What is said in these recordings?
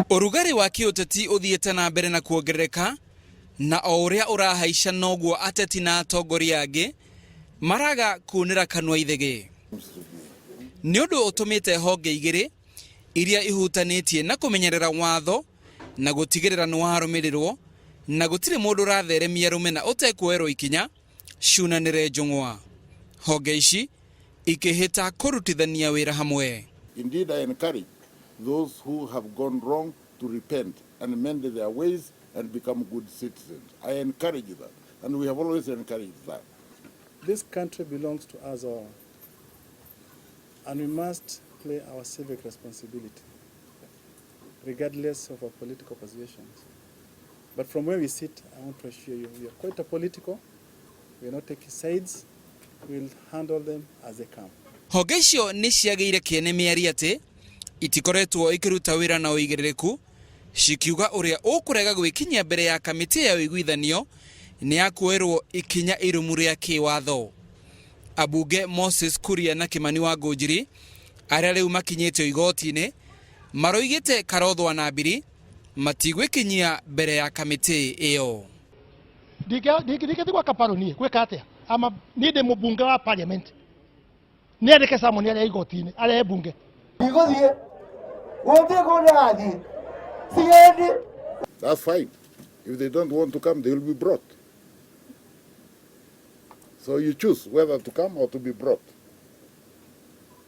Ũrugarĩ wa kĩũteti ũthiĩte na mbere na kuongerereka na o ũrĩa ũrahaica noguo ateti na atongoria angĩ maraga kunĩra kanua ithĩgĩ. Nĩ ũndũ ũtũmĩte honge igĩrĩ iria ihutanĩtie na kũmenyerera watho na gũtigĩrĩra nĩ warũmĩrĩrwo na gũtirĩ mũndũ ũratheremia rũmena ũtekuoerwo ikinya ciunanĩre njũng'wa. Honge ici ikĩhĩta kũrutithania wĩra hamwe. Indeed, I encourage those who have gone wrong to repent and mend their ways and become good citizens. I encourage that, and we have always encouraged that. This country belongs to us all, and we must play our civic responsibility, regardless of our political persuasions. But from where we sit, I want to assure you, we are quite apolitical. We are not taking sides. We'll handle them as they come. Honge icio nĩ ciagĩire kĩene mĩario atĩ itikoretwo ikĩruta wĩra na ũigĩrĩrĩku, cikiuga ũrĩa ũkũrega gwĩkinyia mbere ya kamĩtĩ ya ũiguithanio nĩ akuoerwo ikinya irumu rĩa kĩwatho. Ambunge Moses Kuria na Kimani wa Ngũnjiri arĩa rĩu makinyĩtio igoti-inĩ maroigĩte Karothwa na Mbiri matigwĩkinyia mbere ya kamĩtĩ ĩyo. Ndingĩtigwa kaparo niĩ gwĩka atĩa ama niĩ ndĩ mũmbunge wa parliament nĩ andĩke summon arĩa igoti-inĩ arĩa mbunge. Ndigũthiĩ gũtirĩ kũndũ ndĩrathiĩ sigendi. That's fine. If they don't want to come, they will be brought. So you choose whether to come or to be brought,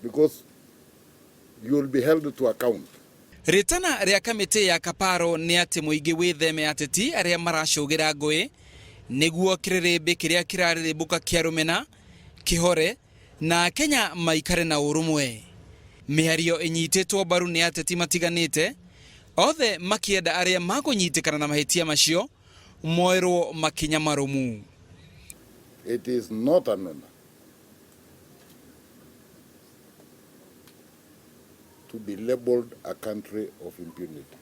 because you will be held to account. Rĩtana rĩa kamĩtĩ ya Kaparo nĩ atĩ mũingĩ wĩtheme ateti arĩa maracũgĩra ngũĩ nĩguo kĩrĩrĩmbĩ kĩrĩa kĩrarĩrĩmbũka kĩa rũmena kĩhore na Kenya maikare na ũrũmwe. Mĩario ĩnyitĩtwo mbaru nĩ ateti matiganĩte othe makĩenda arĩa makũnyitĩkana na mahĩtia macio moerwo makinya marũmu. It is not an honor to be labeled a country of impunity.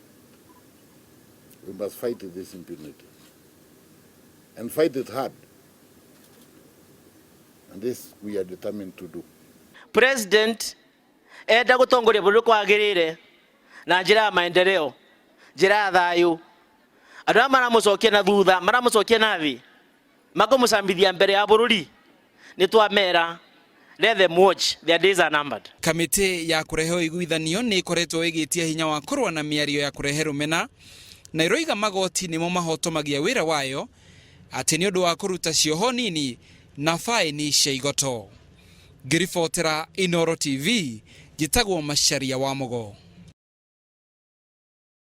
We must fight this impunity and fight it hard. And this we are determined to do. President enda gutongoria bururi kwagirire na njira ya maendeleo, njira ya thayu. Andu aya maramucokia na thutha, maramucokia na thi, makumucambithia mbere ya bururi. Ni twamera, let them watch, their days are numbered. Kamĩtĩ ya kũrehe ũiguithanio nĩ ĩkoretwo ĩgĩtia hinya wa kũrũa na mĩario ya kũrehe rũmena na ĩroiga magoti nĩmo mahotomagia wĩra wayo atĩ nĩ ũndũ wa kũruta cioho nini na baĩni cia igoto. Ngĩribotera Inooro TV, njĩtagwo Macharia wa Mũgo.